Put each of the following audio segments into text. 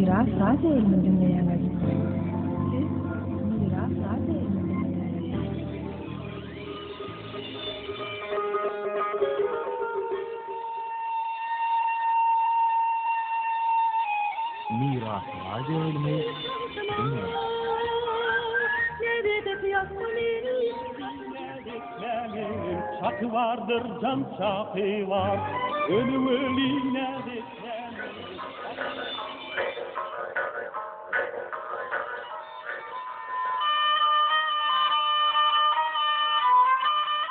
Miras radio ýaýlymyny diňleýäňiz. Siz Miras radio ýaýlymyny diňleýäňiz. Miras radio ýaýlymy siziň bilen. Çaky bardyr, jan çaky bar. Öli öli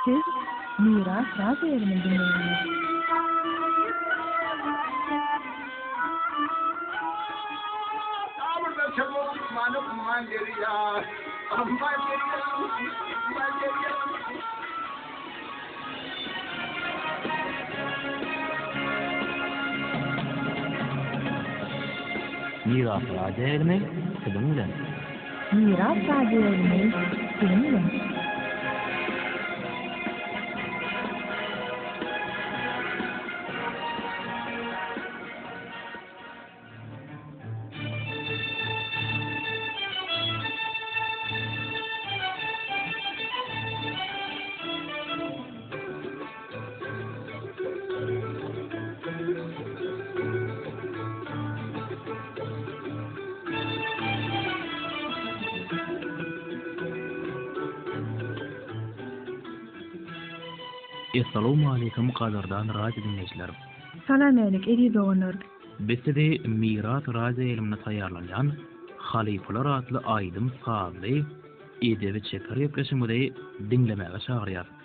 Siz Miras radio ýaýlymyny diňleýäňiz. Miras radio ýaýlymy siziň bilen. Miras radio ýaýlymy siziň bilen. Essalawmaleýkim gadyrdan radio diňleýjiler! Salam älik eziz doganlar! Biz sizi Miras radio ýaýlymynda taýýarlanýan Halypalar atly aýdym-sazly edebi-çeper gepleşigimizi diňlemäge çagyrýarys.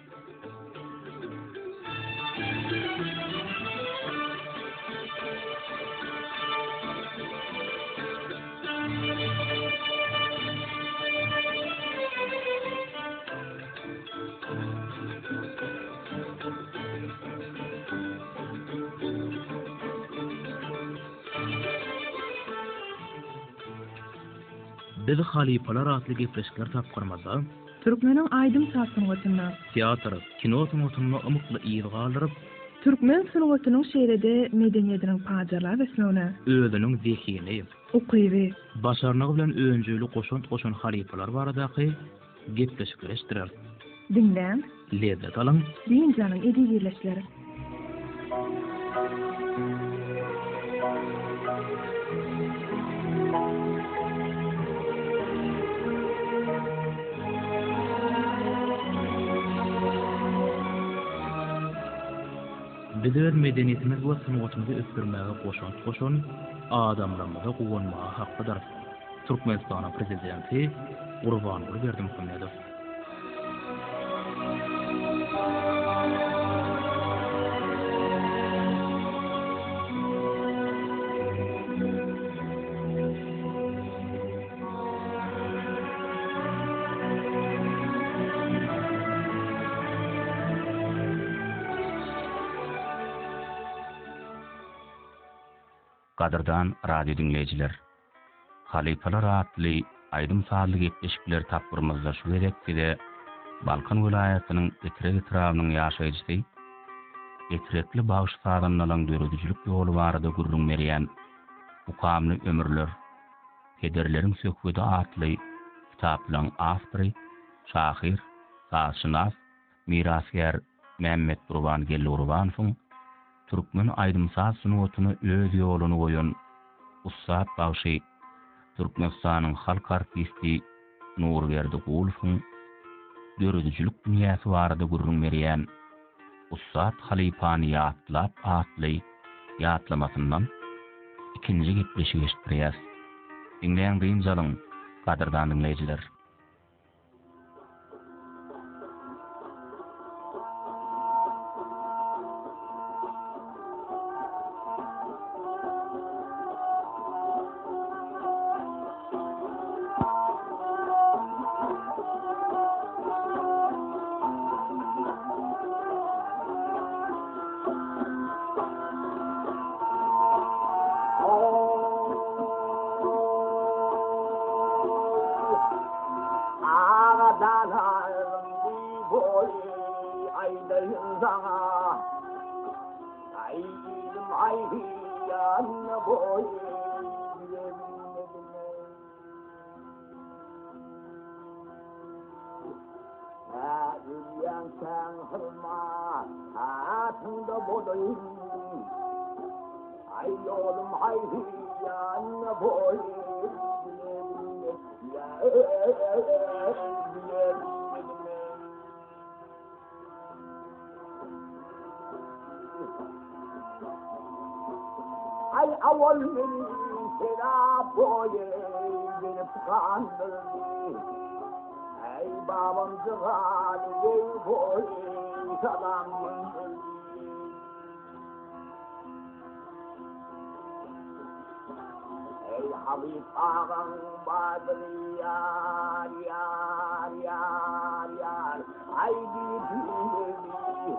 Biz Halypalar atly gepleşikler tapgyrymyzda. Türkmeniň aýdym-saz sungatynda. Teatr, kino sungatynda ymykly yz galdyryp. Türkmen sungatynyň şeýle-de medeniýetiniň pajarlap ösmegine. Özüniň zehini. Ukyby. Başarnygy bilen önjeýli goşant goşan halypalar baradaky gepleşikleri eşitdireris. Diňläň. Lezzet alyň. Dynç alyň eziz ildeşler. Biz öz medeniýetimiz we sungatymyzy ösdürmäge goşant goşan adamlarymyza guwanmaga haklydyrys. Türkmenistanyň Prezidenti Gurbanguly Berdimuhamedow. Gadyrdan radio diňleýjiler! Halypalar atly aýdym-sazly gepleşikler tapgyrymyzda şu gezek size Balkan welaýatynyň Etrek etrabynyň ýaşaýjysy, etrekli bagşy-sazandalaň döredijilik ýoly barada gürrüň berýän Mukamly ömürler, pederleriň söhbedi atly kitaplaryň awtory, şahyr, sazşynas, mirasgär Mämmetgurban Geldigurbanowyň türkmen aýdym-saz sungatyna öz ýoluny goýan ussat bagşy, Türkmenistanyň halk artisti Nurberdi Gulowyň döredijilik dünýäsi barada gürrüň berýän Ussat halypany ýatlap atly ýatlamasyndan ikinji gepleşigi eşitdirýäs. Diňläň dynç alyň, gadyrdan diňleýjiler! bile bilmedim ey. Hä ölýänçäň hyzmatyňda bolaýyn. Aý ýolum haýsy ýanda boýun bile bilmedim ey. Ay awal meni şerap boýy gelip gandyrdy. Ay babam jygaly bey boýy salam gönderdi. Eý Habyp agaň badyr ýar ýar ýar ýar Aý diýip ýüzlerdi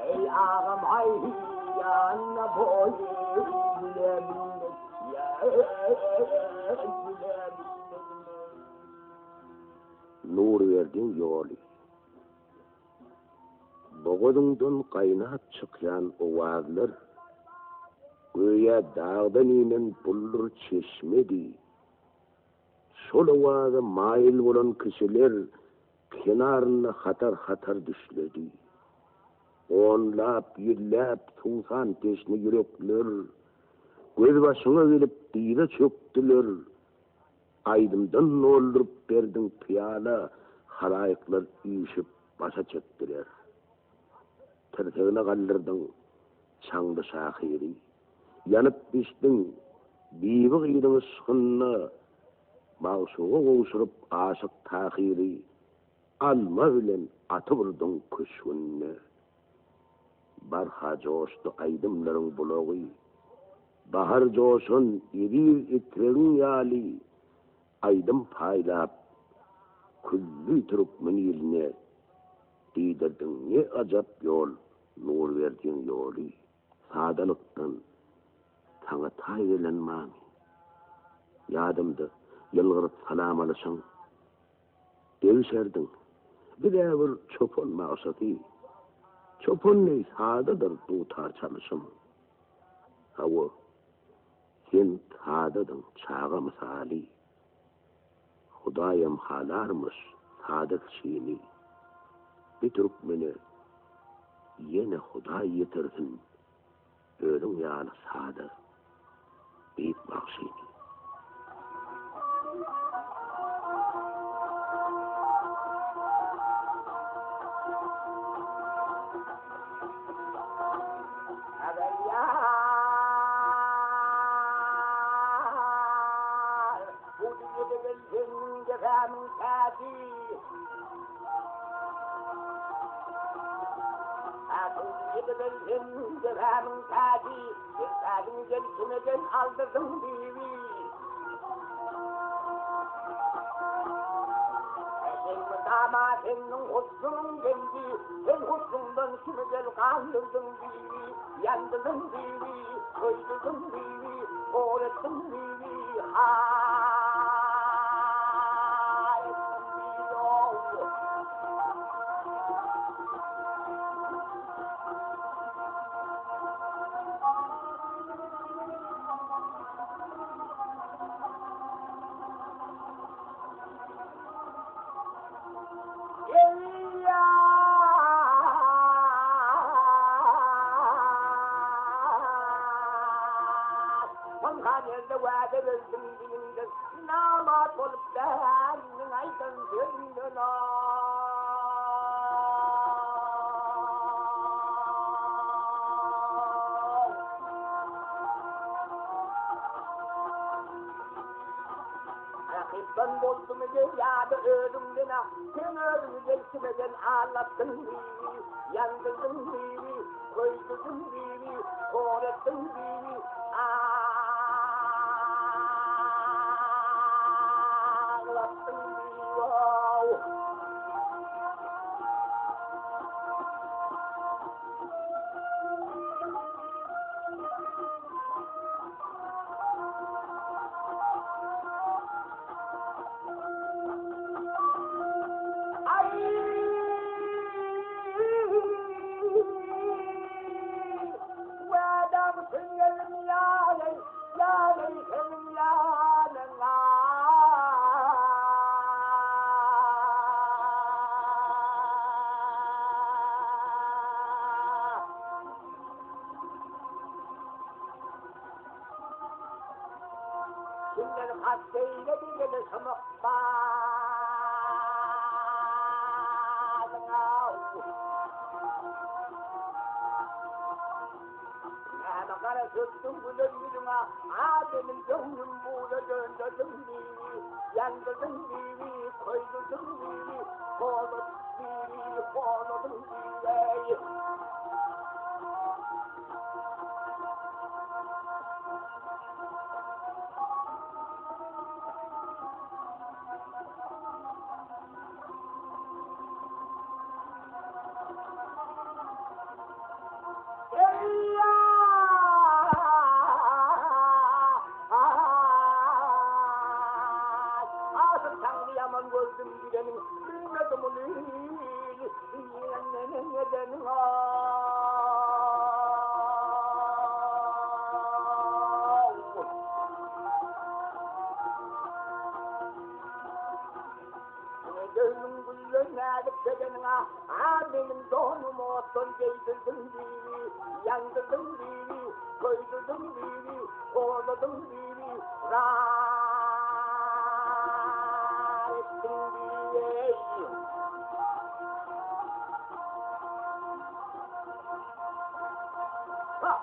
Eý agam aý ýanna boýy bile bilmek bile bilmedim Nurberdiň ýoly. Bogazyňdan gaýnap çykýan owazlar göýä dagdan inen buldur çeşmedi. Şol owaza maýyl bolan kişiler kenarynda hatar-hatar düşledi. Onlap, ýüzläp suwsan teşne ýürekler gözbaşyňa gelip dyza çökdüler. Aýdymdan dolduryp berdiň pyýala, Halaýyklar üýşüp başa çekdiler. Tirsegine galdyrdyň çaňly şahyry, Ýanyp bişdiň Bibi gyzyň yşgynda, Magşuga gowşuryp aşyk Tahyry, Alma bilen atyp urduň köşgünde. Barha joşdy aýdymlaryň bulagy, Bahar joşan eziz Etregiň ýaly aýdym paýlap, külli türkmen iline diýdirdiň ne ajap ýol Nurberdiň ýoly. Sadalykdan saňa taý gelen barmy? Ýadymda, ýylgyryp salam alyşyň. Degişerdiň. Biz-ä bir çopan magşasy. Çopan deý sadadyr dutar çalyşym. Hawa, sen sadadyň, çaga mysaly. Hudaýam halarmyş sada kişini. Bir türkmene ýene Hudaý ýetirsin. Özüň ýaly sada, beýik bagşyny. Bu dünýede gelseň depämiň täji. Bu dünýede gelseň depämiň täji. Sen täjiňi gel kime gel aldyrdyň bibi. Sen mydama seniň husnuň geldi. Sen husnuňdan kime gel gandyrdyň bibi. Ýandyrdyň bibi, köýdürdiň bibi, hor etdiň bibi, haý etdiň bibi-ow. Pynhan ýerde wada berdim diliňden, Namart bolup dändiň aýdan sözüňden Rakypdan boldumy gel ýa-da özüňden-ä, Sen özüňi gel kime gel aldatdyň bibi, Ýandyrdyň bibi, köýdürdiň bibi, hor etdiň bibi, Aglatdyň bibi-ow. Senden has beýle diýlene şomak badyň-aw. Näme gara sürtdüň gülen ýüzüňe, A meniň göwnüm buza dönderdiň bibi, Ýandyrdyň bibi, köýdürdiň bibi, Horladyň bibi, horladyň bibi-eý. Göwnüň güllen näzik bedeniňe, A meniň donum otdan geýdirdiň bibi, Ýandyrdyň bibi, köýdürdiň bibi, Horladyň bibi, zar etdiň bibi-eý. Ha!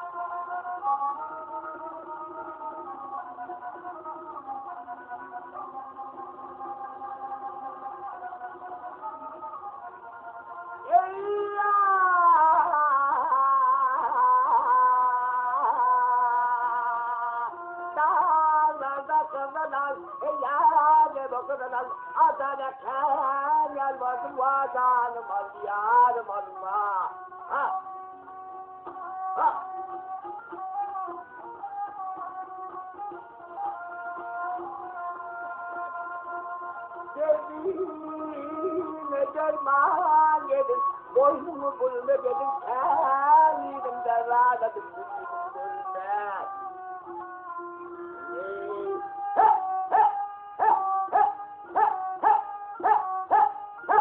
Derdime derman gelir, boýnumy bülme gelir, känirimde ragadym gülüm görmez. He, he, he, he, he, he, he, he, he.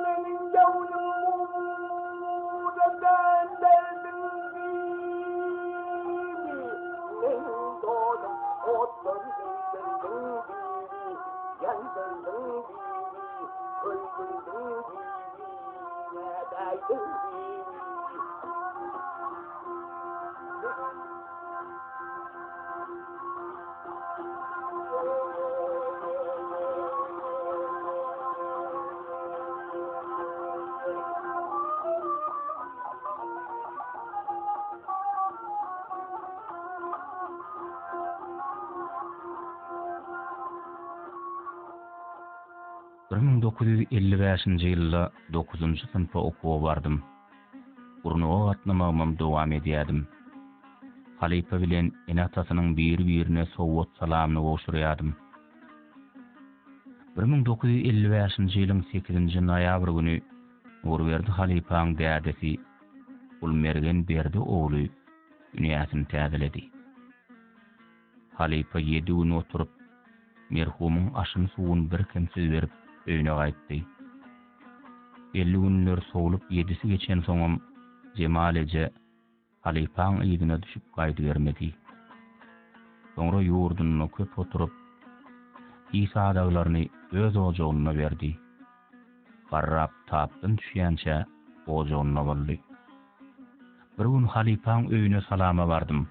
Meniň göwnüm buza dönderdiň bibi, Meniň donum otdan geýdirdiň bibi, Ýandyrdyň bibi, köýdürdiň bibi, Nädäýdiň bibi. 1955-nji ýylda dokuzynjy synpa okuwa bardym. Gurnaga gatnamagymam dowam edýärdim. Halypa bilen ene-atasynyň biri-birine sowgat-salamyny gowşurýardym. 1955-nji ýylyň sekizinji noýabr güni Nurberdi halypaň dädesi Gulmergen Berdi ogly dünýäsini täzeledi. Halypa ýedi gün oturyp, merhumyň aşyny-suwuny birkemsiz berip, öýüne gaýtdy. Belli günler sowlup ýedisi geçensoňam Jemal eje halypaň yzyna düşüp gaýdybermedi. Soňra ýurdunda köp oturyp, is adaglaryny öz ojagynda berdi. Garrap tapdan düşýänçä ojagynda boldy. Bir gün halypaň öýüne salama bardym.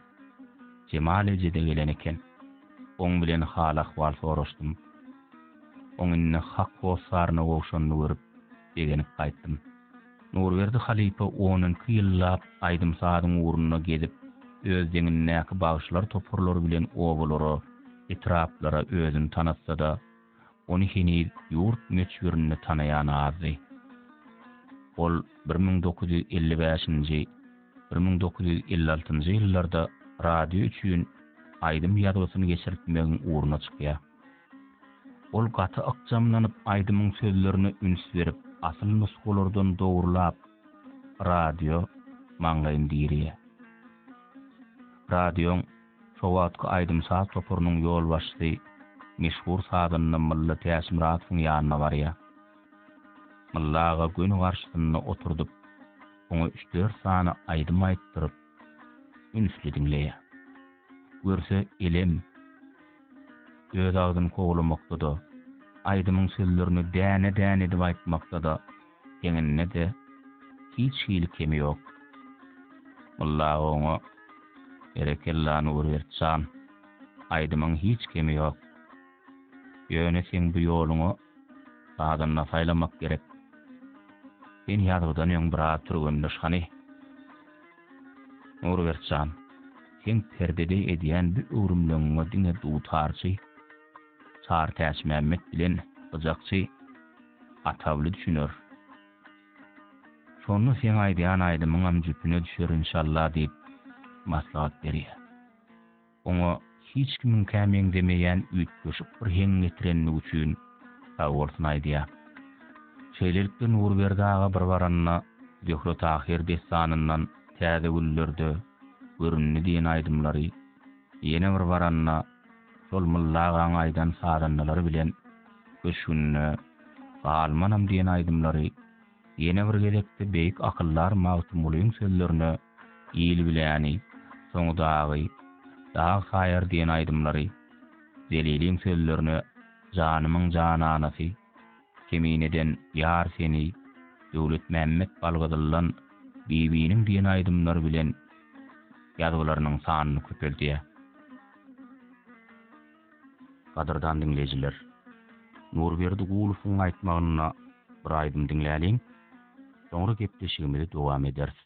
Jemal eje-de gelen eken. Oň bilen hal-ahwal soraşdym. Oň indi hak hossaryna gowşanyny görüp, begenip gaýtdym. Nurberdi halypa onunki ýyllap aýdym-sazyň ugrunda gezip, öz deňindäki bagşylar toparlary bilen obalara, etraplara özüni tanatsa-da, ony heniz ýurt möçberinde tanaýan azdy. Ol 1955-nji, 1956-njy ýyllarda radio üçin aýdym ýazgysyny geçirtmegiň ugruna çykýar. Ol gaty ykjamlanyp aýdymyň sözlerine üns berip, asyl nusgalardan dogrulap, radio. maňlaýyny direýär. Radioň şo wagtky aýdym-saz toparynyň ýolbaşçysy meşhur sazanda Mylla Täçmyradowyň ýanyna barýar. Mylla aga göni garşysynda oturdyp, oňa üç-dört sany aýdym aýtdyryp, ünsli diňleýär. Görse, elem öz agzyny kowlamakda-da, aýdymyň sözlerini däne-däne edip aýtmakda-da, heňinde-de hiç hili kemi ýok. Mylla aga oňa, Berekella, Nurberdi jan, aýdymyň hiç kemi ýok. Ýöne seň bu ýoluňa sazanda saýlamak gerek. Sen ýazgydan öň biraz türgenleş hany. Nurberdi jan, seň perdede edýän bu öwrümleňiňe diňe dutarçy Çary Täçmämmet bilen gyjakçy Atably düşüner. Şonda seň aýdýan aýdymyňam jüpüne düşer inşallah diýip maslahat berýär. Oňa hiç kimiňkä meňzemeýän üýtgeşik bir heň getirenligi üçin sagbolsun aýdýar. Şeýlelikde Nurberdi aga bir baranda Zöhre-Tahyr dessanyndan Täze güllerde göründi diýen aýdymlary, ýene bir baranda şol Mylla agaň aýdan sazandalary bilen Köşgünde galmanam diýen aýdymlary, Ýene bir gezekde beýik akyldar Magtymgulyň sözlerine Il biläni, soňy dagy, dag saýar diýen aýdymlary, Zeliliň sözlerine Janymyň jananasy, Kemineden Ýar seni, Döwletmämmet Balgyzyldan Bibiniň diýen aýdymlary bilen ýazgylarynyň sanyny köpeldýär. Gadyrdan diňleýjiler! Nurberdi Gulowyň aýtmagynda bir aýdym diňläliň, soňra gepleşigimizi dowam ederis.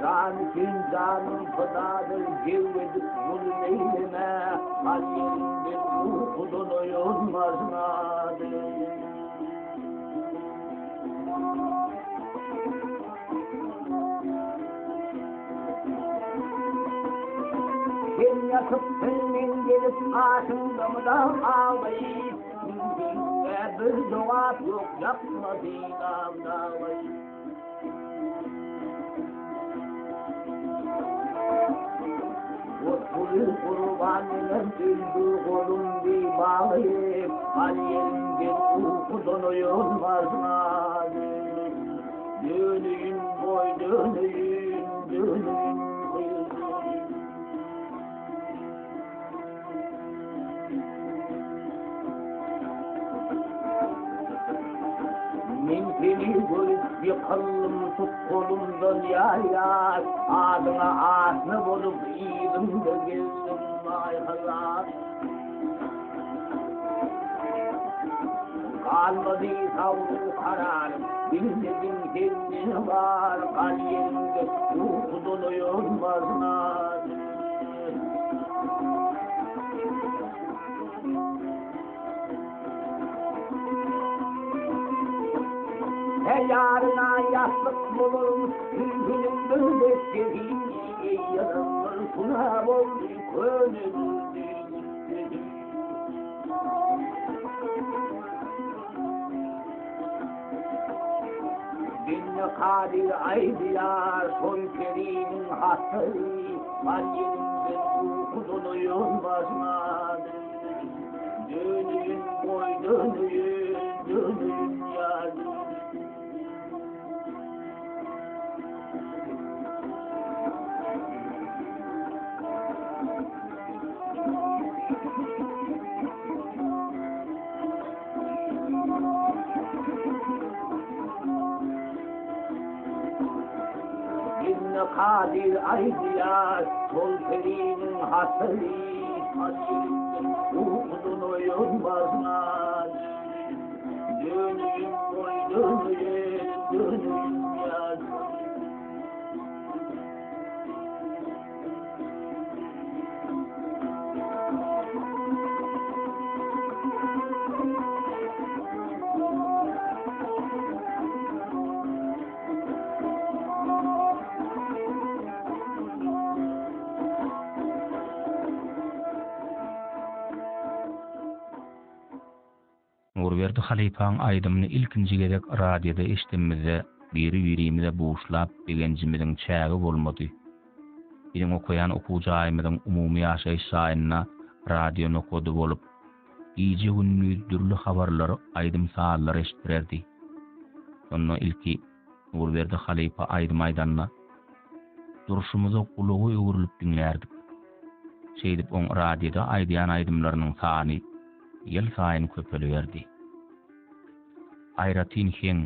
Jan üçin janyň pydadyr, Gewredip zulum eýleme, Hal ýerinden ukudan oýanmazmady. Sen ýatypsyň, men gelip gaşyňda mydam aglaýyp, Sözüňe bir jogap ýok, ýakma synam daglaýyp. Gutguly gurban menem öldi golum bi baglaýyp, Hal ýerinden ukudan oýanmazmady. Döneýin boý döneýin, döneýin gyz döneýin. Men seni görüp ýykyldym tut golumdan ýar-ýar, Adyňa aşna bolup yzyňda gezdim aý-hazar. Galmady sabry kararym, Bilmedim sende ne bar, Gal ýeriňde ukudan oýanmazlar. Her ýaryna ýassyk bolaryn, Sülgüniň bir dessesi, Eý ýaranlar, tuna boldy, Köneldi güssesi. Bende Kadyr aýdýar, şol periniň hatyry, Bar ýerinden ukudan oýanmazma. Döneýin, goý döneýin, döneýin ýar döneýin. Inne Kadyr aýdýar, şol periniň hatyry, Ukudan. boýum barmaz. Döneyim boy döneyim, döneyim yar. Nurberdi halypaň aýdymyny ilkinji gezek radioda eşdenimizde biri-birimize buşlap begenjimiziň çägi bolmady. Biziň okaýan okuw jaýymyzyň umumy ýaşaýyş jaýynda radio nokady bolup, gije-gündiz dürli habarlary, aýdym-sazlary eşitdirerdi. Şonda ilki Nurberdi halypa aýdym aýdanda, durşumyza gulaga öwrülip diňlärdik. Şeýdip oň radioda aýdýan aýdymlarynyň sany ýylsaýyn köpeliberdi. Aýratyn heň,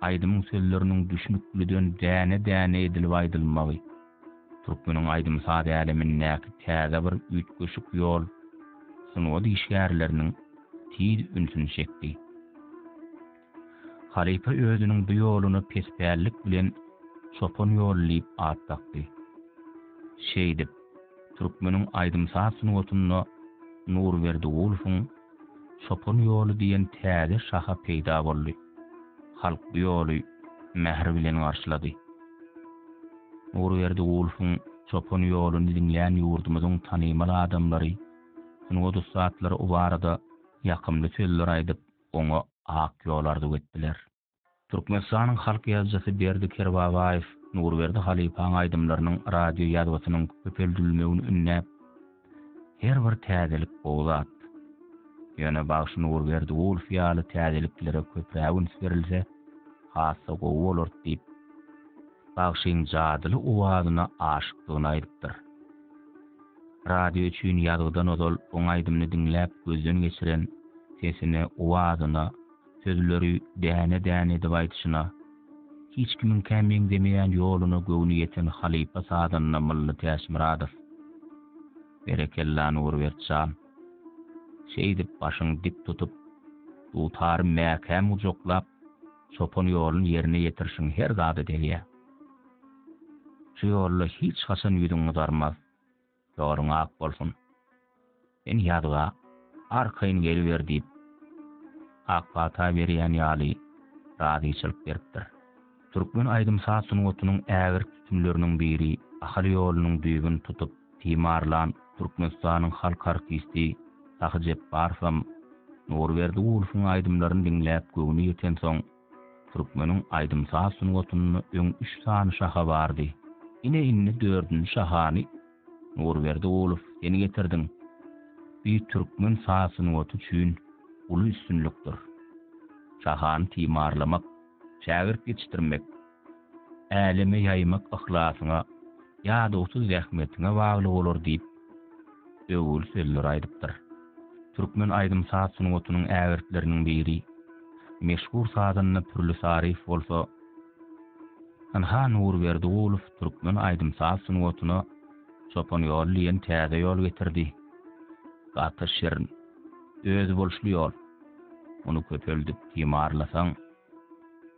aýdymyň sözleriniň düşnükliden däne-däne edilip aýdylmagy, türkmeniň aýdym-saz älemindäki täze bir üýtgeşik ýol sungat işgärleriniň tiz ünsüni çekdi. Halypa özüniň bu ýoluna pespällik bilen Çopan ýoly diýip at dakdy. Şeýdip, türkmeniň aýdym-saz sungatynda Nurberdi Gulowyň Çopan ýoly diýen täze şaha peýda boldy. Halk bu ýoly mähir bilen garşylady. Nurberdi Gulowyň Çopan ýoluny diňlän ýurdumyzyň tanymal adamlary, sungat ussatlary o barada ýakymly sözler aýdyp, oňa ak ýol arzuw etdiler. Türkmenistanyň halk ýazyjysy Berdi Kerbabaýew Nurberdi halypaň aýdymlarynyň radio ýazgysynyň köpeldilmegini ündäp, Her bir täzelik gowy zat. Ýöne bagşy Nurberdi Gulow ýaly täzeliklere köpräk üns berilse, has-da gowy bolardy diýip, bagşyň jadyly owazyna aşykdygyny aýdypdyr. Radio üçin ýazgydan ozal oň aýdymyny diňläp gözden geçiren sesine, owazyna, sözleri däne-däne edip aýdyşyna, hiç kimiňkä meňzemeýän ýoluna göwni ýeten halypa sazanda Mylly Täçmyradow. Berekella Nurbert jan. Şeýdip başyňy dik tutup, dutary mäkäm gujaklap, çopan ýoluny ýerine ýetirişiň her zada degýär. Şu ýolda hiç haçan ýüzüň gyzarmaz. Ýoluň ak bolsun. Sen ýazga arkaýyn geliber diýip, ak pata berýän ýaly razyçylyk beripdir. Türkmen aýdym-saz sungatynyň ägirt sütünleriniň biri Ahal ýolunyň düýbüni tutup, timarlan Türkmenistanyň halk artisti Sahy Jepbarowam Nurberdi Gulowyň aýdymlaryny diňläp göwni ýetensoň, Türkmeniň aýdym-saz sungatynda öň üç sany şaha bardy. Ine indi dördünji şahany Nurberdi Gulow sen getirdiň. Bi türkmen saz sungaty üçin uly üstünlikdir. Şahany timarlamak, şägirt ýetişdirmek, äleme ýaýmak yhlasyňa, ýadawsyz zähmetiňe bagly bolar diýip, öwgüli sözleri aýdypdyr. Türkmen aýdym-saz sungatynyň ägirtleriniň biri, meşhur sazanda Pürli Saryýew bolsa, Ynha, Nurberdi Gulow türkmen aýdym-saz sungatyna Çopan ýoly diýen täze ýol getirdi. Gaty şirin, özboluşly ýol. Muny köpeldip timarlasaň,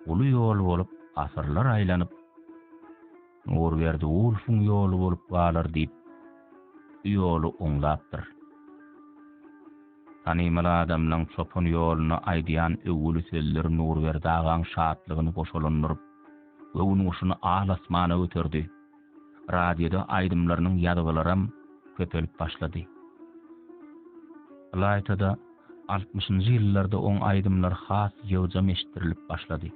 uly ýol bolup asyrlar aýlanyp, Nurberdi Gulowyň ýoly bolup galar diýip, bu ýoly oňlapdyr. Tanymal adamlaň çopan ýoluna aýdýan öwgüli sözleri Nurberdi agaň şatlygyny goşalandyryp, göwün guşuny al-asmana göterdi. Radioda aýdymlarynyň ýazgylaram köpelip başlady. Ylaýta-da, altmyşynjy ýyllarda oň aýdymlary has ýygjam eşitdirilip başlady.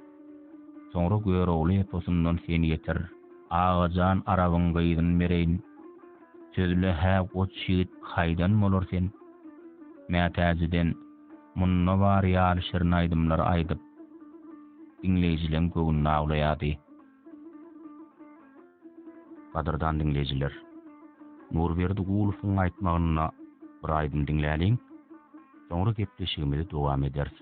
Soňra Görogly eposyndan Sen getir, Agajan Arabyň gyzyny bereýin, Sözle hä goç ýigit haýdan bolar sen, Mätäjiden, Munda bar ýaly şirin aýdymlary aýdyp, diňleýjileň göwnüni awlaýardy. Gadyrdan diňleýjiler! Nurberdi Gulowyň aýtmagynda bir aýdym diňläliň, soňra gepleşigimizi dowam ederis.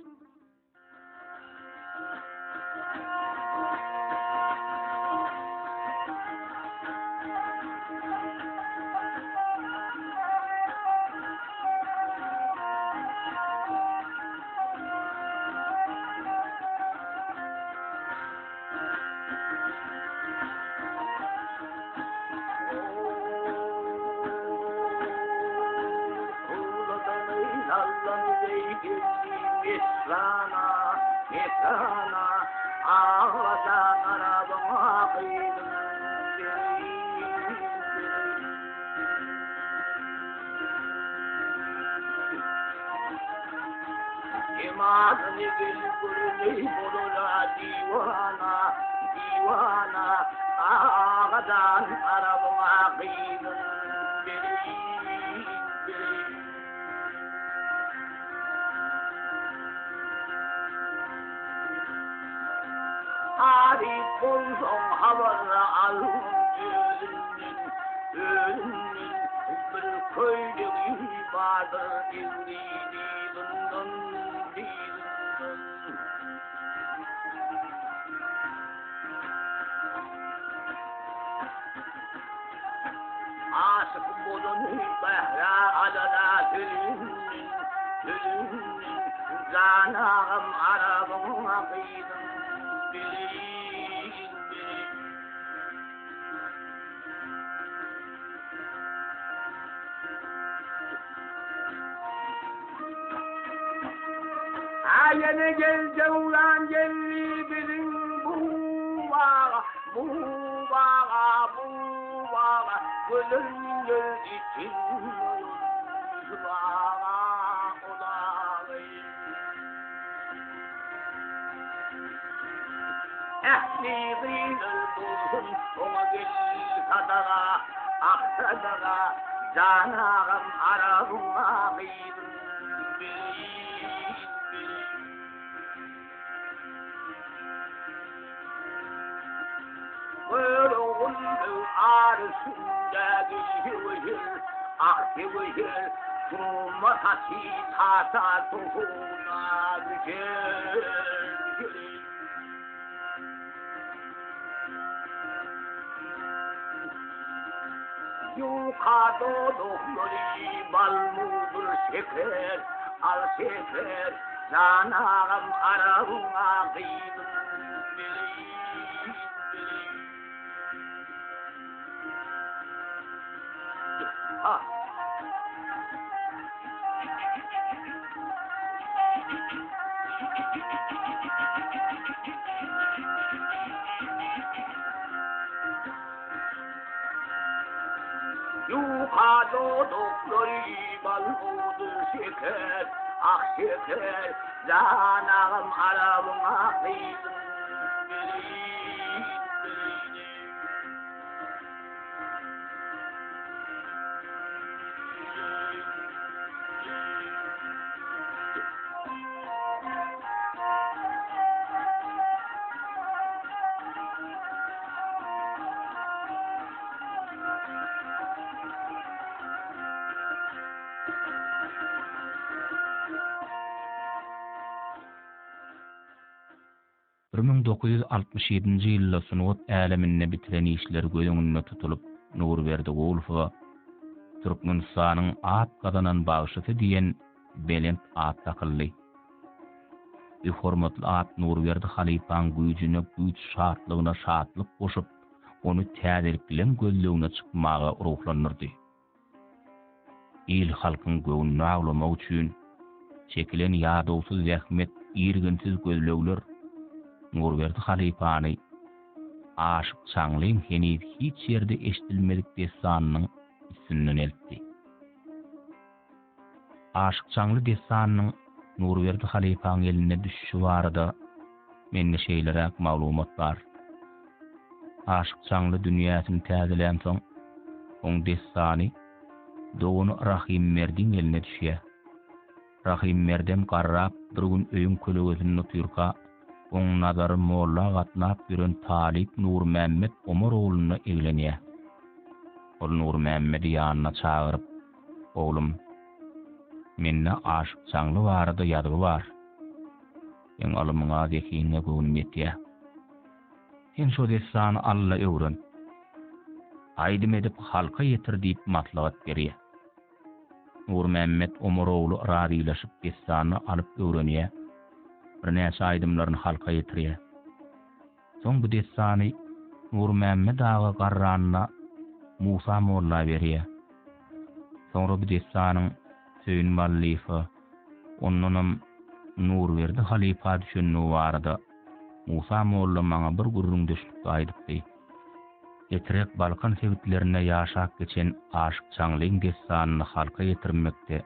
geldi messana, messana, Agajan Arabyňa gyzyn bereýin, bereýin. Jemalyny gel göreli bolara diwana, diwana, Agajan Arabyňa gyzyn bereýin, bereýin. Aryp bolsaň habar al özünden, özünden, Bir köýnegi bardyr egri dyzyndan, dyzyndan. Aşyk bolany bähra alara sözünden, sözünden, Jan agam Arabyň gyzyn bereýin, bereýin. A ýene gel döwran geldi biziň bu baga, bu baga, bu baga, Gözeller için şu baga olaly. Ähli gyzlar bolsun oňa gel sadaga, ah sadaga, Jan agam Arabyň gyzyn bereýin, bereýin. Görogulnyň arasyndaky höwür, ah höwür, Turma saçy tasa tohuna düşer, düşer. Ýuka dodaklary balmudyr şeker, al şeker, Jan agam Arabyňa gyzyn bereýin, bereýin. Ha. Ýuka dodaklary bal oldy şeker, ah şeker, Jan agam Arabyňa gyzyn bereýin, bereýin. 1967-nji ýylda sungat äleminde bitiren işleri göz öňünde tutulyp, Nurberdi Gulowa Türkmenistanyň at gazanan bagşysy diýen belent at dakyldy. Bu hormatly at Nurberdi halypaň güýjüne güýç, şatlygyna şatlyk goşup, ony täzelikleň gözlegine çykmaga ruhlandyrdy. Il-halkyň göwnüni awlamak üçin çekilen ýadawsyz zähmet, irginsiz gözlegler Nurberdi halypany Aşyk Çaňlyň heniz hiç ýerde eşidilmedik dessanynyň üstünden eltdi. Aşyk Çaňly dessanynyň Nurberdi halypaň eline düşüşi barada mende şeýleräk maglumat bar. Aşyk Çaňly dünýäsini täzelänsoň, oň dessany dogany Rahymberdiň eline düşýär. Rahymberdem garrap bir gün öýüň kölegesinde otyrka, oň nazary molla gatnap ýören talyp Nurmämmet Omar ogluna eglenýär. Ol Nurmämmedi ýanyna çagyryp, Oglum, mende Aşyk Çaňly barada ýazgy bar. Seň ylymyňa, zehiniňe göwnüm ýetýär. Sen şo dessany al-da öwren. Aýdym edip halka ýetir diýip maslahat berýär. Nurmämmet Omar ogly razylaşyp dessany alyp öwrenýär. Birnäçe aýdymlaryny halka ýetirýär. Soň bu dessany Nurmämmet aga garranda Musa molla berýär. Soňra bu dessanyň Söýün Ballyýewe. Ondanam Nurberdi halypa düşendigi barada Musa molla maňa bir gürrüňdeşlikde aýdypdy. Etrek Balkan sebitlerinde ýaşap geçen Aşyk Çaňlyň dessanyny halka ýetirmekde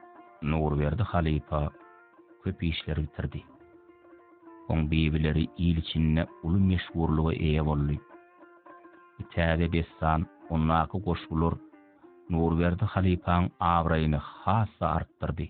Nurberdi halypa köp işleri bitirdi. Oň bibileri il içinde uly meşhurlyga eýe boldy. Bu täze dessan, ondaky goşgular Nurberdi halypaň abraýyny has-da artdyrdy.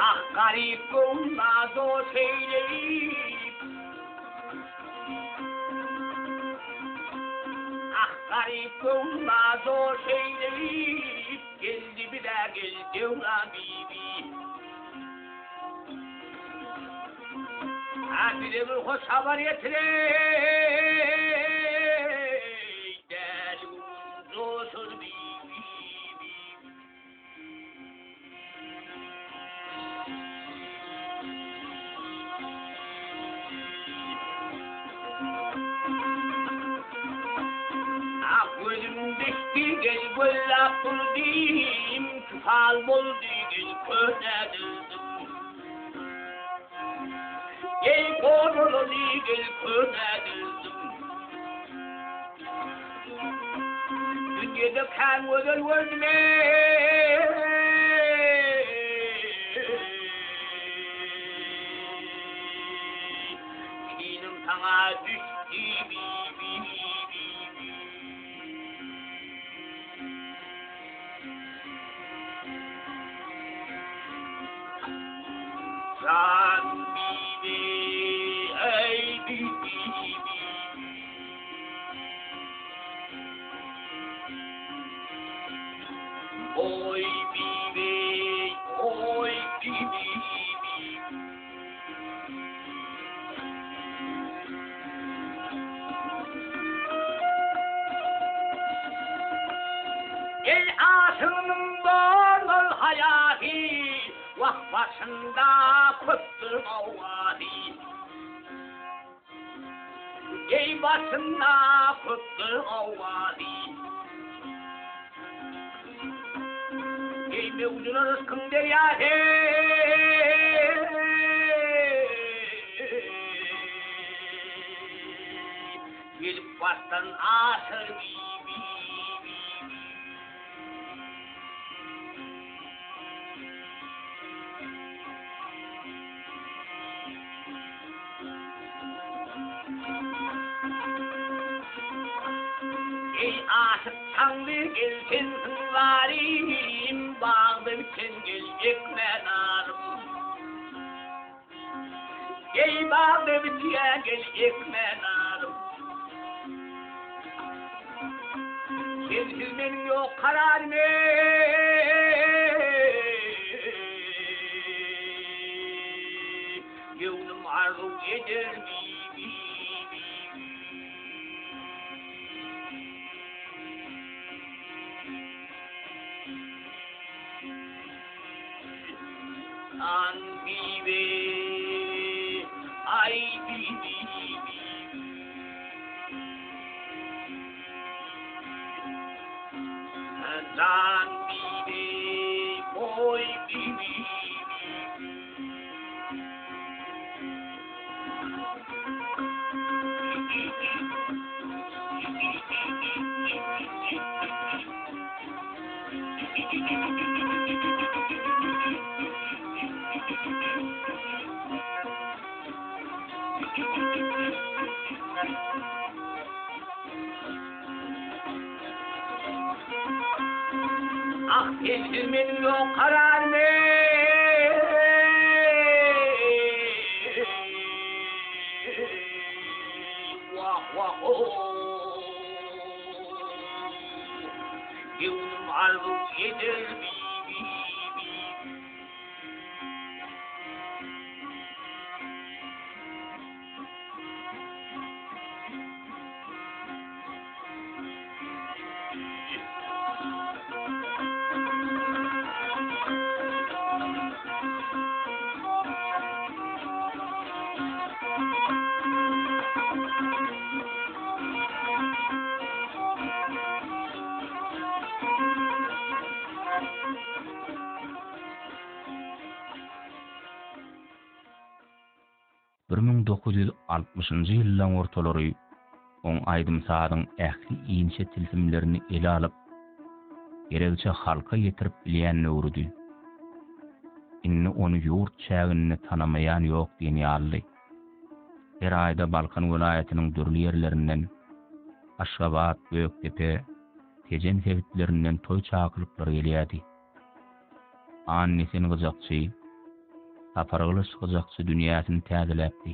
Ah garyp göwün nazo şeýleýip Ah garyp göwün nazo şeýleýip Geldi bize gel Döwran bibi Ah bize bir hoş habar ýetireý Däli göwün joşur bibi Ak gözüm düşdi gel gözläp durdym, Tüfal boldy gel köne dildim. Gel goruldy gel köne dildim. Dünýede kän gözel gördüm eý. Kinim saňa düşdi bi bi bi bi. Jan bibi eý bibi bi. Oý bibi oý bibi bi. El aşygynyň bolmaz haýasy, Wah başynda köpdür gowgasy. Eý başynda köpdür gowgasy. Eý möwjüler yşkyň derýasy. Gelip başdan aşyr bi bi bi bi. Eý aşyk Çaňly gel sensiň zarym, Bagda biten gel ekme narym. Eý bagda bitýän gel ekme narym. Sensiz meniň ýok kararym eý. Göwnüm arzuw eder bi bi bi. An bibi ay bibi Jan bibi oy bibi Ah sensiz meniň ýok kararym eý. Wah wah oh. Göwnüm arzuw eder bi bi bi. 1960-njy ýyllaň ortalary oň aýdym-sazyň ähli inçe tilsimlerini ele alyp, geregiçe halka ýetirip bilýän döwrüdi. Indi ony ýurt çäginde tanamaýan ýok diýen ýalydy. Her aýda Balkan welaýatynyň dürli ýerlerinden, Aşgabat, Gökdepe, Tejen sebitlerinden toý çakylyklary gelýärdi. Annesen gyjakçy, Sapargylyç gyjakçy dünýäsini täzeläpdi.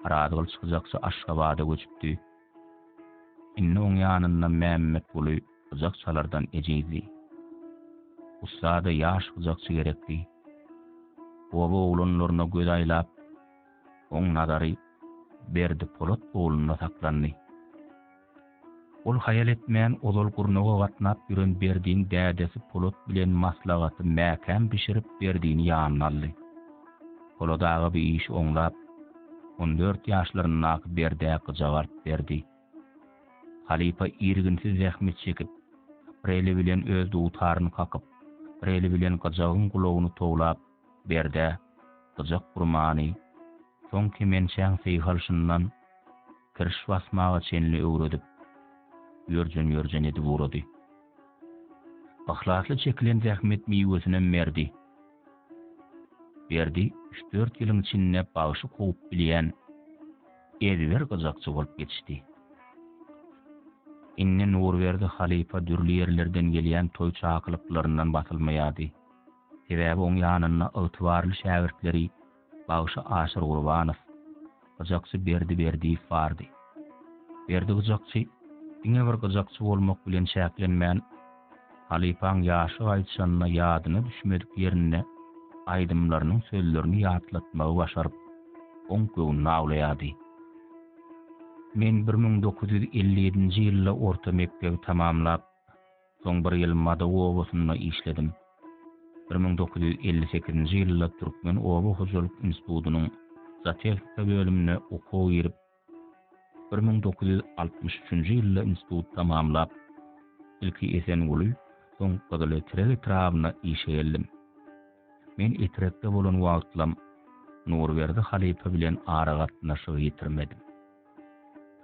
Arazgylyç gyjakçy Aşgabada göçüpdi. Indi oň ýanynda Mämmetguly gyjak çalardan ejizdi. Ussada ýaş gyjakçy gerekdi. Oba oglanlaryna göz aýlap, oň nazary Berdi Polat oglunda saklandy. Ol haýal etmän ozal gurnaga gatnap ýören Berdiň dädesi Polat bilen maslahaty mäkäm bişirip Berdini ýanyna aldy. Polat aga bu işi oňlap, on dört ýaşlaryndaky Berdä gyjak alyp berdi. Halypa irginsiz zähmet çekip, bir eli bilen öz dutaryny kakyp, bir eli bilen gyjagyň gulagyny towlap Berdä gyjak urmany, soň kemençäň syhalşyndan kiriş basmaga çenli öwredip, ýörjen-ýörjen edip ugrady. Yhlasly çekilen zähmet miwesinem berdi. Berdi üç-dört ýylyň içinde bagşy kowup bilýän ezber gyjakçy bolup ýetişdi. Indi Nurberdi halypa dürli ýerlerden gelýän toý çakylyklaryndan basylmaýardy. Sebäbi oň ýanynda ygtybarly şägirtleri bagşy Aşyr Gurbanow, gyjakçy Berdi Berdiýew bardy. Berdi gyjakçy diňe bir gyjakçy bolmak bilen çäklenmän, halypaň ýaşy gaýdyşanda ýadyna düşmedik ýerinde aýdymlarynyň sözlerini ýatlatmagy başaryp, oň göwnüni awlaýardy. Men 1957-nji ýylda orta mekdebi tamamlap, Soň bir ýyl Madaw obasynda işledim. 1958-nji ýylda Türkmen oba hojalyk institutynyň zootehnika bölümine okuwa girip, 1963-nji ýylda instituty tamamlap, ilki Esenguly, soň Gyzyletrek etrabyna işe geldim. Men Etrekde bolan wagtlam Nurberdi halypa bilen aragatnaşygy ýitirmedim.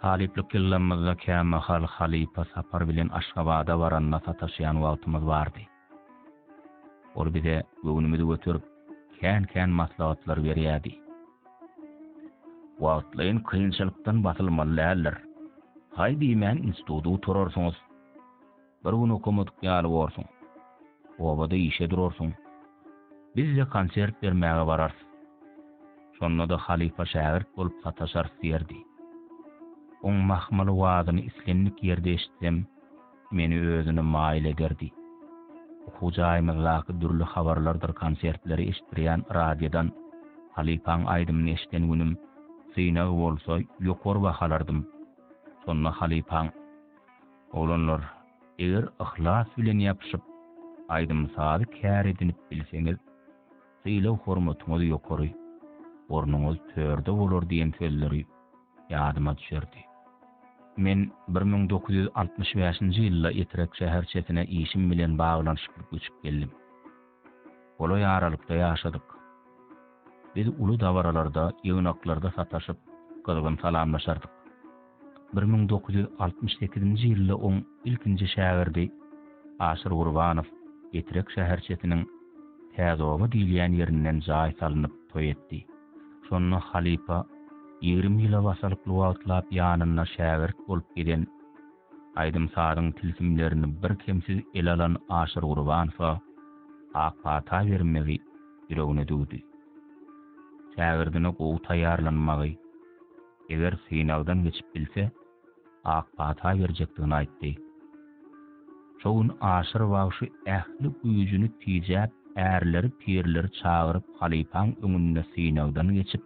Talyplyk ýyllarymyzda kämahal halypa sapar bilen Aşgabada baranda sataşýan wagtymyz bardy. Ol bize göwnümizi göterip, kän-kän maslahatlar berýärdi. Wagtlaýyn kynçylykdan basylmaly däldir. Haý diýmän instituty gutararsyňyz. Bir gün okamadyk ýaly borsuň. Obada işe durarsyň. Biz-de konsert bermäge bararys. Şonda-da halypa-şägirt bolup sataşarys diýerdi. Oň mahmal owazyny islendik ýerde eşitsem, meni özüne maýyl ederdi. Okuw jaýymyzdaky dürli habarlardyr konsertleri eşitdirýän radiodan halypaň aýdymyny eşiden günüm synag bolsa ýokary baha alardym. Şonda halypaň. Oglanlar, eger yhlas bilen ýapyşyp, aýdym-sazy kär edinip bilseňiz, sylag-hormatyňyz ýokary, ornuňyz törde bolar diýen sözleri ýadyma düşerdi. Men 1965-nji ýylda Etrek şäherçesine işim bilen baglanyşykly göçüp geldim. Golaý aralykda ýaşadyk. Biz uly dabaralarda, ýygnaklarda sataşyp, gyzgyn salamlaşardyk. 1968-nji ýylda oň ilkinji şägirdi Aşyr Gurbanow Etrek şäherçesiniň Täzeoba diýilýän ýerinden jaý salnyp toý etdi. Şonda halypa 20 ýyla basalykly wagtlap ýanynda şägirt bolup gezen, aýdym-sazyň tilsimlerini birkemsiz ele alan Aşyr Gurbanowa ak pata bermegi ýüregine düwdi. Şägirdine gowy taýýarlanmagy, eger synagdan geçip bilse, ak pata berjekdigini aýtdy. Şo gün Aşyr bagşy ähli güýjüni tijäp, ärleri-pirleri çagyryp halypaň öňünde synagdan geçip,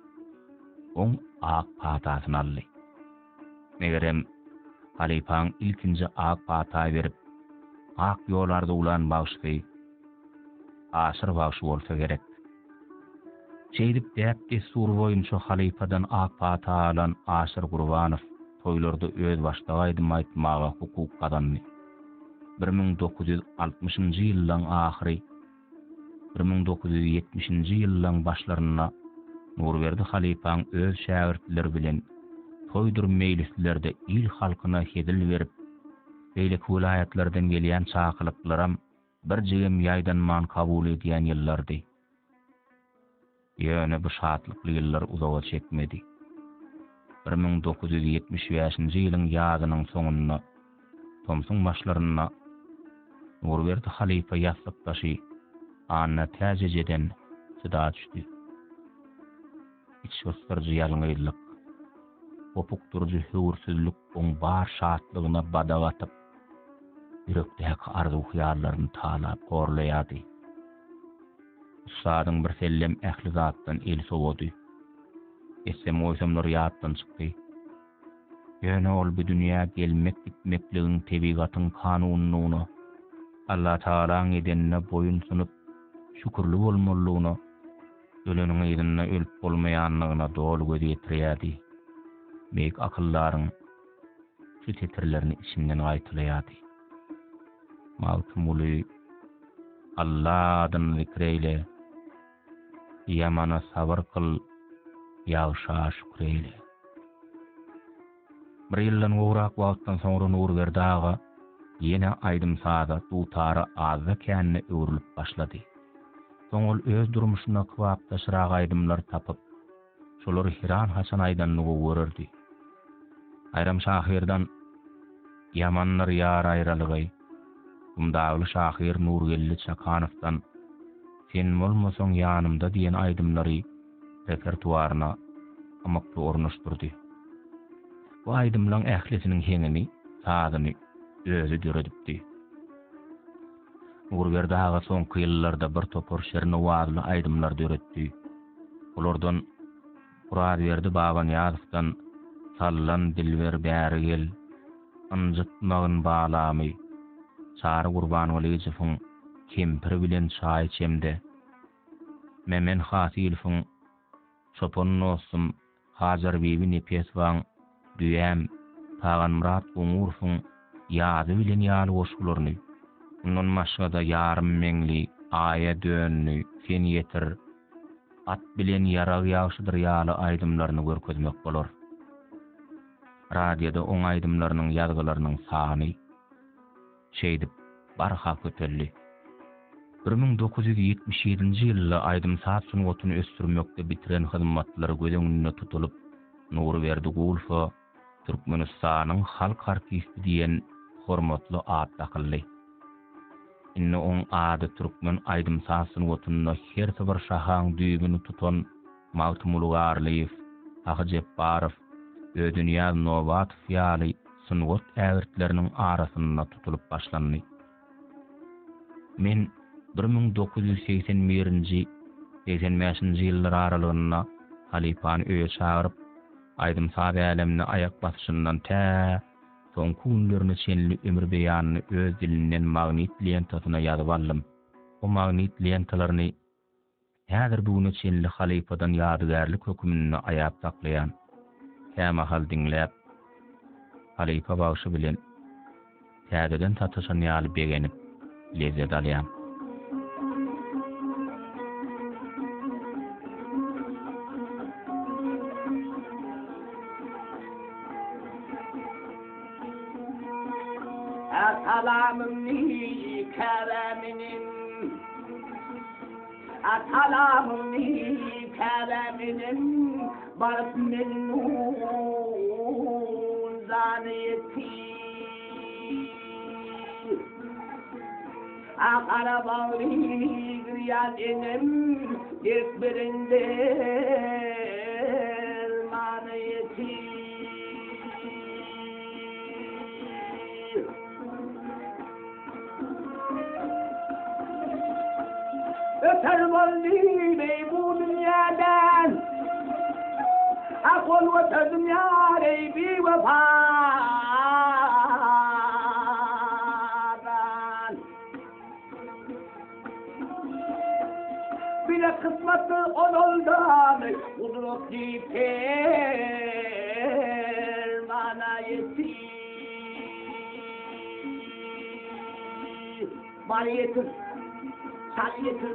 oň ak patasyny aldy. Megerem, halypaň ilkinji ak pata berip, ak ýol arzuwlan bagşysy Aşyr bagşy bolsa gerek. Şeýdip däp-dessur boýunça halypadan ak pata alan Aşyr Gurbanow toýlarda özbaşdak aýdym aýtmaga hukuk gazandy. 1960-njy ýyllaň ahyry, 1970-nji ýyllaň başlarynda. Nurberdi halypaň öz şägirtleri bilen toýdur meýlislerde il-halkyna hezil berip, beýleki welaýatlardan gelýän çakylyklaram birjigem ýaýdanman kabul edýän ýyllardy. Ýöne bu şatlykly ýyllar uzaga çekmedi. 1975-nji ýylyň ýazynyň soňunda, tomsuň başlarynda Nurberdi halypa ýassykdaşy Annatäç ejeden jyda düşdi. Içgysdyryjy ýalňyzlyk, hopukdyryjy höwürsizlik oň bar şatlygyna badak atyp, ýürekdäki arzuw-hyýallaryny talap horlaýardy. Ussadyň birsellem ähli zatdan eli sowady. Etsem-goýsamlar ýatdan çykdy. Ýöne ol bu dünýä gelmek-gitmekligiň tebigatyň kanunydygyna, Allatagalaň edenine boýun sunup, şükürli bolmalydygyna, öleniň yzynda ölüp bolmaýandygyna doly göz ýetirýärdi. Beýik akyldaryň şu setirlerini içinden gaýtalaýardy. Magtymguly, Alla adyny zikr eýle, Ýamana sabyr kyl, ýagşa şükür eýle. Bir ýyldan gowrak wagtdan soňra Nurberdi aga ýene aýdym-saza, dutara azda-kände öwrülip başlady. Soň ol öz durmuşyna kybapdaşrak aýdymlar tapyp, şolary heran-haçan aýdanyny gowy görerdi. Aýram şahyrdan Ýamandyr ýar aýralygy, Gumdagly şahyr Nurgeldi Çakanowdan Sen bolmasaň ýanymda diýen aýdymlary repertuaryna ymykly ornaşdyrdy. Bu aýdymlaň ählisiniň heňini, sazyny özi döredipdi. Nurberdi aga soňky ýyllarda bir topar şirin owazly aýdymlar döretdi. Olardan Orazberdi Babanyýazowdan Sallan dilber bäri gel, Ynjytmagyn balamy, Çary Gurbangylyjowyň Kempir bilen çaý içemde, Memen Hasylowyň Çopan dostum, Hajarbibi Nepesowaň Düýäm, Taganmyrat Goňurowyň Ýazy bilen ýaly goşgularyny, mundan başga-da Ýarym meňli, Aýa döndi, Sen ýetir, At bilen ýarag ýagşydyr ýaly aýdymlaryny görkezmek bolar. Radioda oň aýdymlarynyň ýazgylarynyň sany şeýdip barha köpeldi. 1977-nji ýylda aýdym-saz sungatyny ösdürmekde bitiren hyzmatlary göz öňünde tutulyp, Nurberdi Gulowa Türkmenistanyň halk artisti diýen hormatly at dakyldy. Indi oň ady türkmen aýdym-saz sungatynda hersi bir şahaň düýbüni tutan Magtymguly Garlyýew, Sahy Jepbarow, Ödenyýaz Nobatow ýaly sungat ägirtleriniň arasynda tutulyp başlandy. Men 1981-nji, 85-nji ýyllar aralygynda halypany öýe çagyryp, aýdym-saz älemine aýak basyşyndan tä soňky günlerine çenli ömür beýanyny öz dilinden magnit lentasyna ýazyp aldym. O magnit lentalaryny häzir bu güne çenli halypadan ýadygärlik höküminde aýap saklaýan. Kämahal diňläp, halypa bagşy bilen täzeden sataşan ýaly begenip, lezzet alýan. Salamymy Käbäminiň Salamymy Käbäminiň Baryp men nun zany ýetir. A gara bagry girýan enem Dert beren dermana ýetir. Öter boldy beý bu dünýäden, A gol göterdim ýar eý biwepadan. Bile kysmatdyr ozaldan, Gudrat diýip permana ýetdi. Bar ýetir, çal ýetir.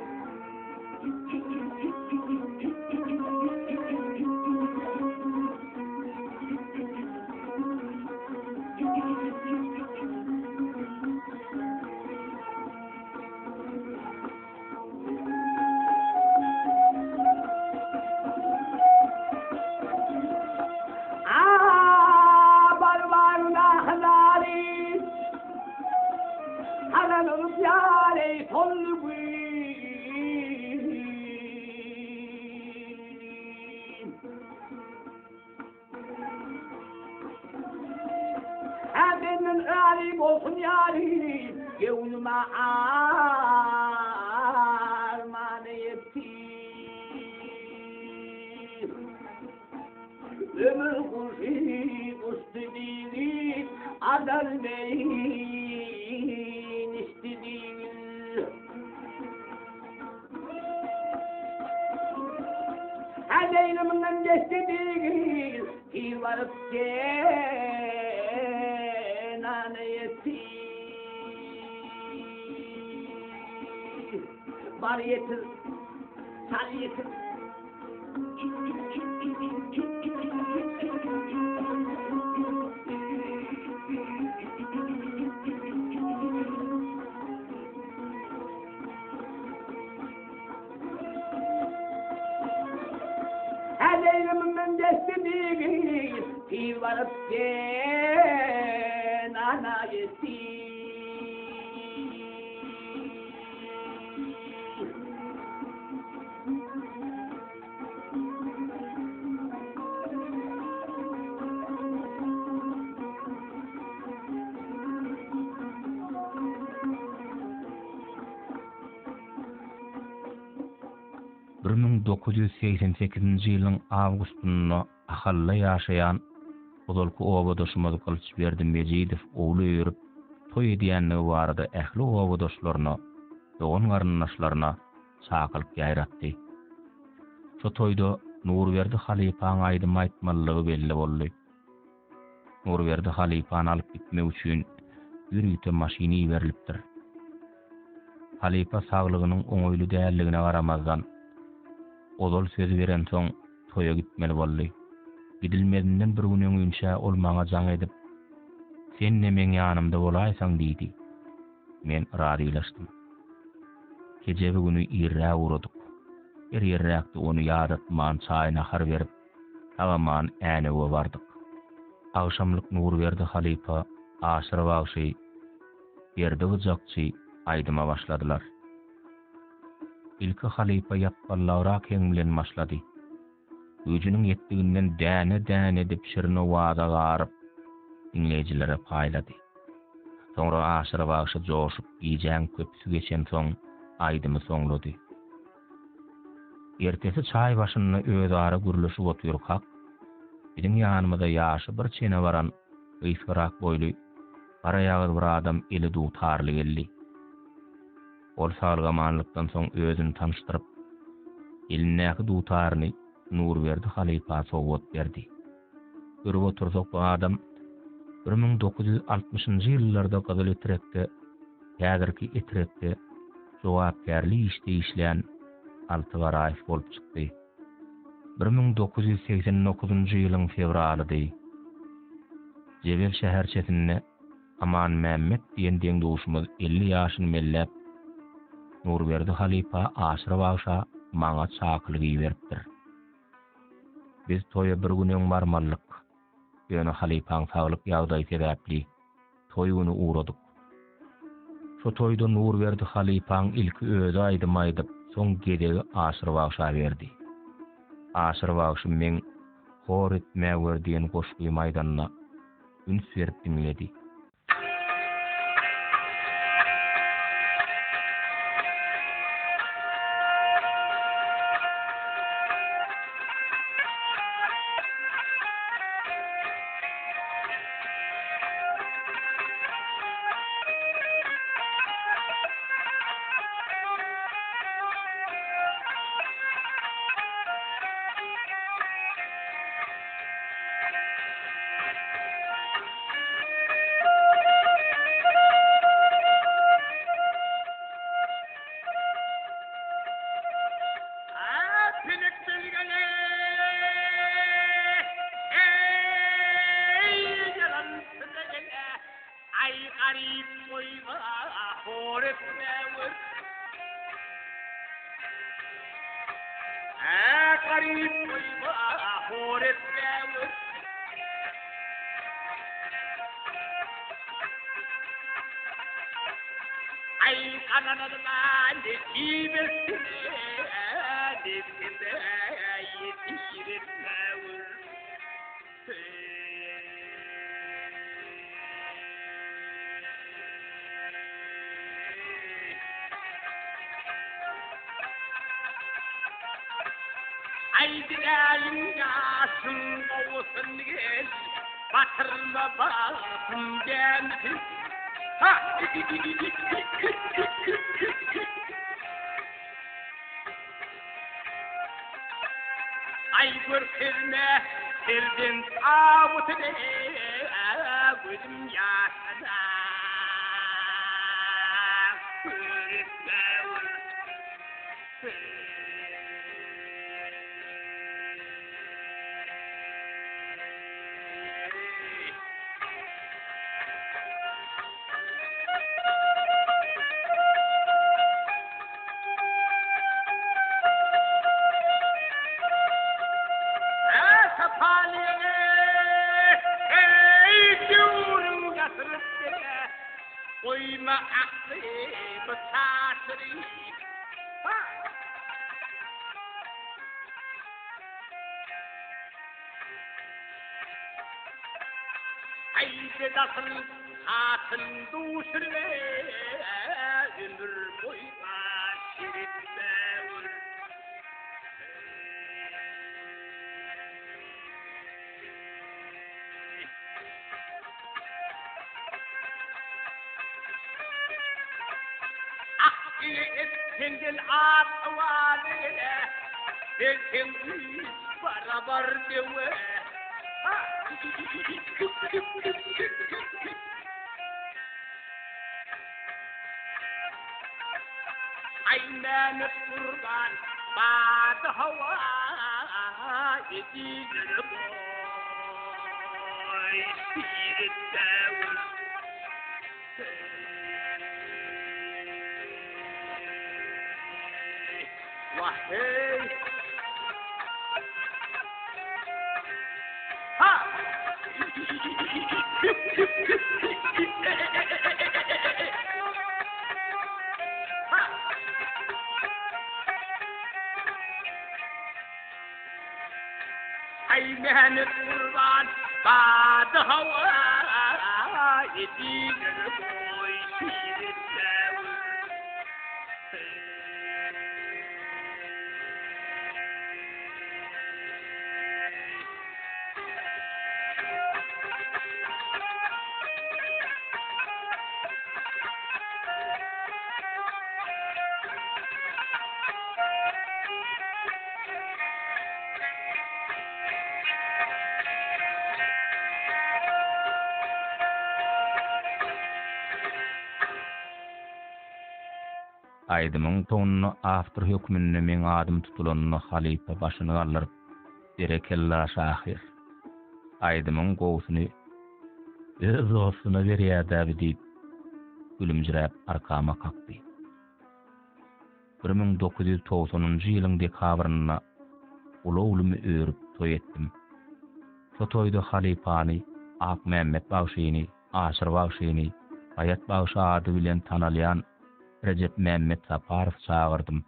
Benden razy bolsun ýary, Göwnüme arman ýetdi. Ömür guşy uçdy diýdi, Azal meýin içdi diýdi. Hä beýle mundan geçdi diýgil, Tiz baryp jenana ýetdi. Bar ýetir, çal ýetir. Äleýliminden geçdi diýgil, Tiz baryp jenana ýetdi. 1988-nji ýylyň awgustynda Ahalda ýaşaýan ozalky obadaşymyz Gylyçberdi Mejidow ogly öýerip, toý edýändigi barada ähli obadaşlaryna, dogan-garyndaşlaryna çakylyk ýaýratdy. Şo toýda Nurberdi halypaň aýdym aýtmalydygy belli boldy. Nurberdi halypany alyp gitmek üçin ýörite maşyn iberilipdir. Halypa saglygynyň oňaýly däldigine garamazdan, ozal söz berensoň toýa gitmeli boldy. Gidilmezinden bir gün öňinçä ol maňa jaň edip, Sen-de meň ýanymda bolaýsaň diýdi. Men razylaşdym. Kejebe güni irräk ugradyk. Her ýerräkde ony ýadatman çaý-nahar berip, sag-aman Änewe bardyk. Agşamlyk Nurberdi halypa, Aşyr bagşy, Berdi gyjakçy aýdyma başladylar. Ilki halypa ýapballagrak heň bilen başlady. Güýjüniň ýetdiginden däne-däne edip şirin owaza garyp, diňleýjilere paýlady. Soňra Aşyr bagşy joşup gijäň köpüsi geçensoň aýdymy soňlady. Ertesi çaý başynda özara gürleşip otyrkak, biziň ýanymyza ýaşy bir çene baran gysgarak boýly, garaýagyz bir adam eli dutarly geldi. Ol salgamanlykdan soň özüni tanyşdyryp, elindäki dutaryny Nurberdi halypa sowgat berdi. Görüp otursak bu adam 1960-njy ýyllarda Gyzyletrekde, häzirki Etrekde jogapkärli işde işlän Alty Garaýew bolup çykdy. 1989-njy ýylyň fewralydy. Jebel şäherçesinde Amanmämmet diýen deň-duşumyz 50 ýaşyny belläp, Nurberdi halypa Aşyr bagşa maňa çakylyk iberipdir. Biz toýa bir gün öň barmalydyk. Ýöne halypaň saglyk ýagdaýy sebäpli toý güni ugradyk. Şo toýda Nurberdi halypaň ilki özi aýdym aýdyp, soň gezegi Aşyr bagşa berdi. Aşyr bagşy meň Hor etmäwer diýen goşgymy aýdanda üns berip diňledi. etmäwer. Hä, garyp goýma, hor etmäwer. Aý, gazananyma nesip etsin, nebsime ýesir etmäwer. Aý diläýin ýaşyň gowusyn gel, Batyrma bagtym gämisin. Ha! Aý görkezme perzent awusyny, Gözüm ýaşyna kör etme. Goýma aklymy çaşyryp. Aýdy dasyl hatyn duşurme, Ömür boý aşyr etmäwür. Ak ine etseň gel at owazy, Berseň üç barabar döwe. Aý Mämmet Gurban bady hawa Ejizlere boý şirin däwür. Wah heý! Ha! Ha! Aý Mehmet Gurban bady hawa Ejizlere boý şirin däwür. Aýdymyň soňunda awtor hökmünde meň adym tutulanda halypa başyny galdyryp, Berekella şahyr. Aýdymyň gowusyny öz dostuna berýär-dä bi diýip, gülümjiräp arkama kakdy. 1990-njy ýylyň dekabrynda uly oglumy örüp toý etdim. Şo toýda halypany, Akmämmet bagşyny, Aşyr bagşyny, Baýat bagşy ady bilen tanalýan Rejepmämmet Saparowy çagyrdym.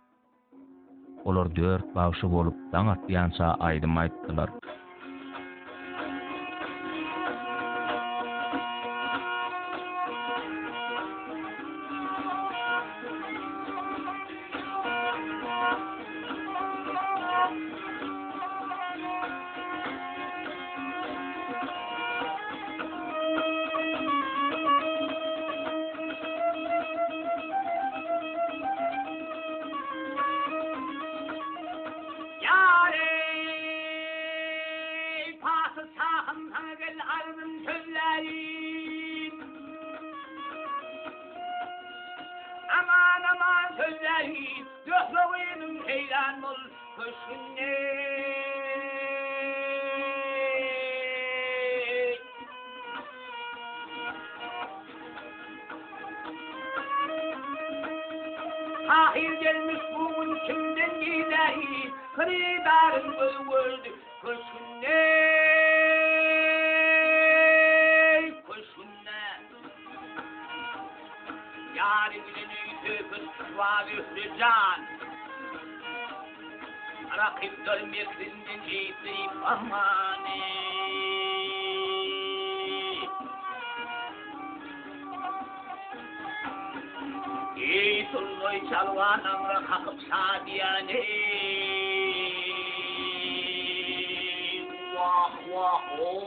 Olar dört bagşy bolup daň atýança aýdym aýtdylar. Ýa-eý, patyşahym saňa gel arzym sözläýin. Aman aman sözläýin, Zöhre gyzym heýran bol köşgünde. Tahyr gelmiş bu gün kimden gizläýin, Hyrydaryň gözi gördi köşgünde, köşgünde. Ýary bilen öý söhbet tutma Zöhre jan. Rakyplar mekrinden eýtdi amany. Eý surnaý çalwan aňra kakyp şadyýany. Wah wah ow.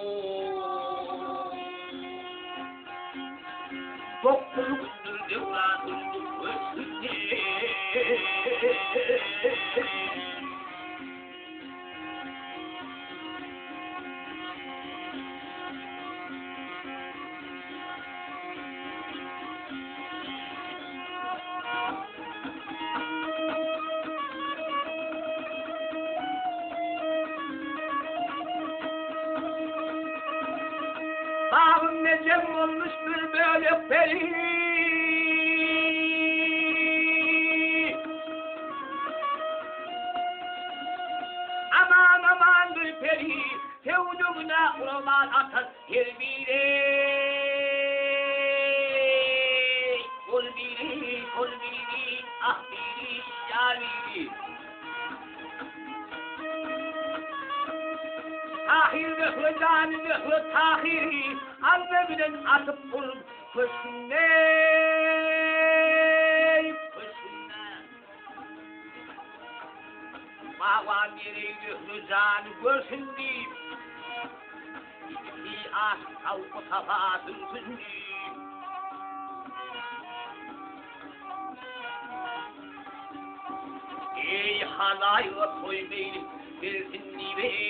9 gündür döwran sürdi köşgünde. Bagynda jem bolmuş bir bölek peri. Aman aman bir peri, Söwdügine uraman atar her biri. Ol biri, ol biri, ah biri, ýar biri. Tahyr Zöhre jany Zöhre Tahyry alma bilen atyp urup köşgünde, köşgünde. Bagban gereý Zöhre jany görsün diýip, ikisi aşyk sawky-sapa sürsün diýip. Eý, halaýyga toý meýlis gelsin diýip-eý,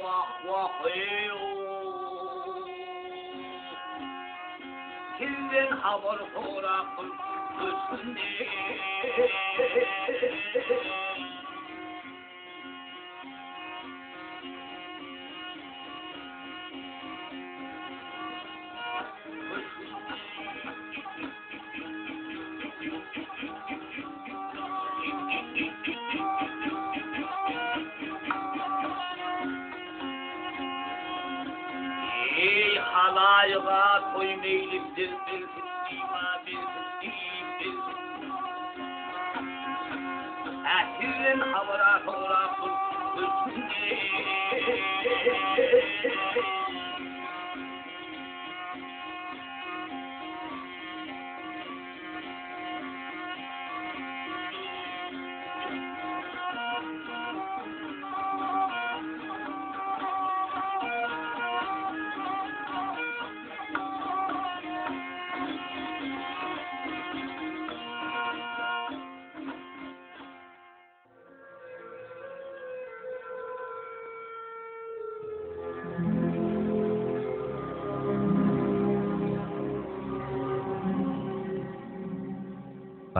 wah, wah-eý-ow. Sizden habar sorap bir köşgünde. Eý, halaýyga toý meýlisler bilsin diýma, bilsin diýip, bilsin. Hä, sizden habara sorap dur, bilsin diýip.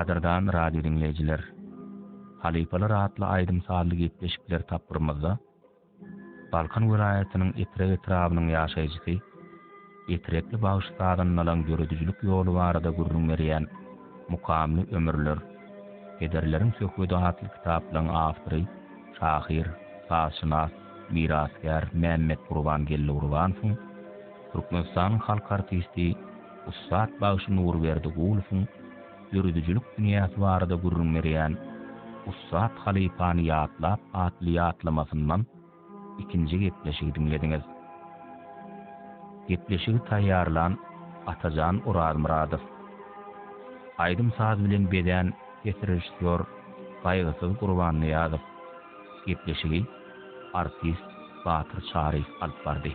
Gadyrdan radio diňleýjiler! Halypalar atly aýdym-sazly gepleşikler tapgyrymyzda Balkan welaýatynyň Etrek etrabynyň ýaşaýjysy, etrekli bagşy-sazandalaň döredijilik ýoly barada gürrüň berýän Mukamly ömürler, Pederleriň söhbedi atly kitaplaryň awtory, şahyr, sazşynas, mirasgär Mämmetgurban Geldigurbanowyň, Türkmenistanyň halk artisti, ussat bagşy Nurberdi Gulowyň döredijilik dünýäsi barada gürrüň berýän Ussat halypany ýatlap atly ýatlamasyndan ikinji gepleşigi diňlediňiz. Gepleşigi taýýarlan Atajan Orazmyradow. Aýdym-saz bilen bezän ses režissýor Gaýgysyz Gurbannyýazow. Gepleşigi artist Batyr Çaryýew alyp bardy.